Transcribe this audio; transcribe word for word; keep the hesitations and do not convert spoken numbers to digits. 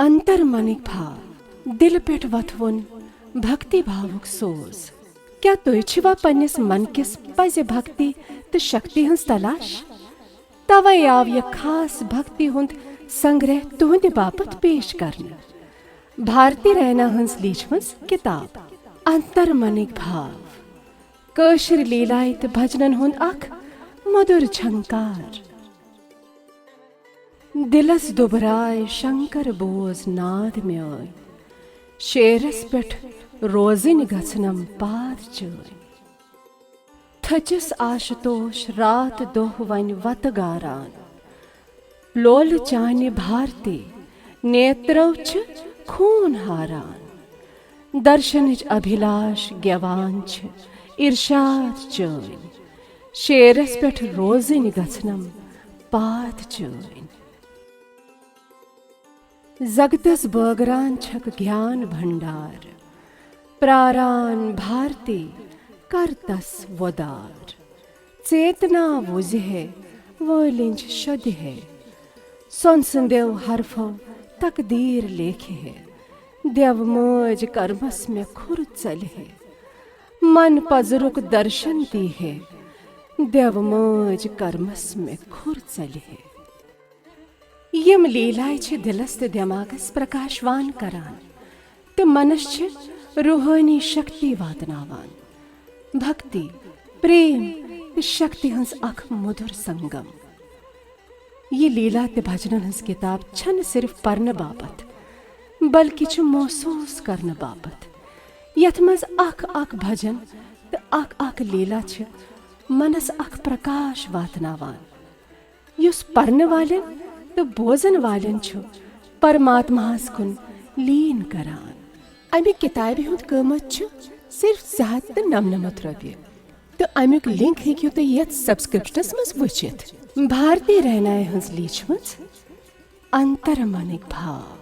انتر منٕکۍ بھاو، دِلہٕ پٮ۪ٹھ وۄتھوُن بھکتی بھاوُک سوز۔ کیٛاہ تُہۍ چھِوا پننِس من کِس پزِ بھکتی تہٕ شکتی ہٕنٛز تلاش؟ توے آو یہِ خاص بھکتی ہُنٛد سنگرہ تُہنٛدِ باپتھ پیش کرنہٕ۔ بھارتی رینا ہٕنٛز لیٖچھمٕژ کِتاب انتر منٕکۍ بھاو، کٲشِر لیٖلایہِ تہٕ بھجنن ہُنٛد اکھ مٔدُر جھنکار۔ دِلس دُبراے شنکر بوز ناد میٲنۍ، شیرس پٮ۪ٹھ روزٕنۍ گژھنم پاد چٲنۍ۔ تھٔچِس آشتوش راتھ دۄہ وۄنۍ وتہٕ گاران، لولہٕ چانہِ بھارتی نیترو چھِ خوٗن ہاران۔ درشنٕچ ابھیلاش گٮ۪وان چھِ ارشاد چٲنۍ، شیرس پٮ۪ٹھ روزٕنۍ گژھنم پاد چٲنۍ۔ زگتس بٲگران چھکھ گیان بھنڈار، پراران بھارتی کر تس وۄدار۔ چیتنا وُزِ ہے وٲلِنج شدِ ہے، سۄن سٕنٛدیو حرفو تقدیٖر لیکھِ ہے۔ دیو مٲج کرمس مےٚ کھُر ژلہِ ہے، من پزرُک درشن دی ہے۔ دیو مٲج کرمس مےٚ کھُر ژلہِ ہے۔ یِم لیٖلایہِ چھِ دِلس تہٕ دٮ۪ماغس پرکاشوان کران تہٕ منس چھِ روحٲنی شکتی واتناوان۔ بھکتی، پریم تہٕ شکتی ہٕنٛز اکھ مٔدُر سنگم۔ یہِ لیٖلا تہٕ بھجنن ہٕنٛز کِتاب چھنہٕ صرف پرنہٕ باپتھ، بلکہِ چھِ محسوٗس کرنہٕ باپتھ، یتھ منٛز اکھ اکھ بھجن تہٕ اکھ اکھ لیٖلا چھِ منس اکھ پرکاش واتناوان، یُس پرنہٕ والٮ۪ن تہٕ بوزن والٮ۪ن چھُ پرماتماہس کُن لیٖن کران۔ امہِ کتابہِ ہُنٛد قۭمتھ چھُ صرف زٕ ہتھ تہٕ نمنمتھ رۄپیہِ، تہٕ امیُک لنک ہیٚکِو تُہۍ یتھ سبسکرپشنس منٛز وٕچھِتھ۔ بھارتی رینایہِ ہٕنٛز لیٖچھمٕژ انتر منٕکۍ بھاو۔